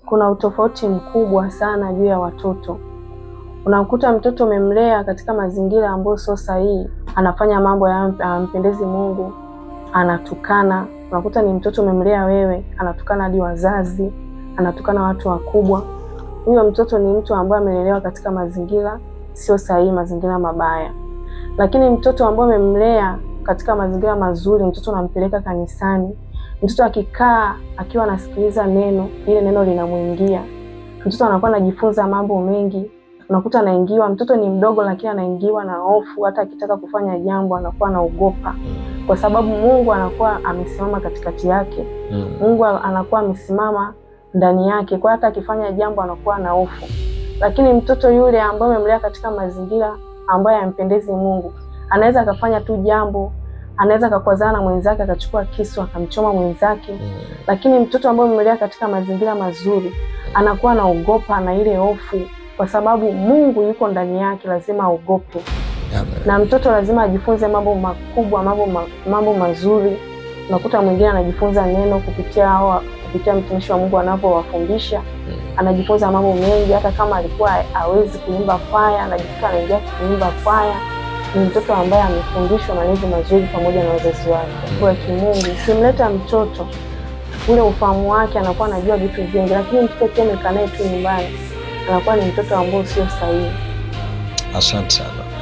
Kuna utofauti mkubwa sana juu ya watoto. Unamkuta mtoto umemlea katika mazingira ambayo sio sahihi, anafanya mambo hayampendezi Mungu, anatukana. Unakuta ni mtoto umemlea wewe, anatukana hadi wazazi, anatukana watu wakubwa. Huyo mtoto ni mtu ambaye amelelewa katika mazingira sio sahihi, mazingira mabaya. Lakini mtoto ambaye umemlea katika mazingira mazuri, mtoto unampeleka kanisani, mtoto akikaa akiwa anasikiliza neno, ile neno linamuingia mtoto, anakuwa anajifunza mambo mengi. Unakuta anaingiwa, mtoto ni mdogo, lakini anaingiwa na hofu. Hata akitaka kufanya jambo anakuwa anaogopa, kwa sababu Mungu anakuwa amesimama katikati yake. Mungu anakuwa amesimama ndani yake, kwa hata akifanya jambo anakuwa na hofu. Lakini mtoto yule ambaye amemlea katika mazingira ambayo hayampendezi Mungu, anaweza akafanya tu jambo, anaweza akakwazana na mwenzake akachukua kisu akamchoma mwenzake. Lakini mtoto ambaye umemlea katika mazingira mazuri anakuwa anaogopa na ile hofu, kwa sababu Mungu yuko ndani yake, lazima aogope. Na mtoto lazima ajifunze mambo makubwa, mambo mazuri. Unakuta mwingine anajifunza neno kupitia mtumishi wa Mungu anapowafundisha, anajifunza mambo mengi. Hata kama alikuwa hawezi kuimba kwaya, anajikuta anaingia kuimba kwaya. Ni mtoto ambaye amefundishwa malezi mazuri pamoja na wazazi wake kwa kimungu. Ukimleta mtoto ule ufahamu wake anakuwa anajua vitu vingi, lakini mtoto ukiwa umekaa naye tu nyumbani anakuwa ni mtoto ambao sio sahihi. Asante sana.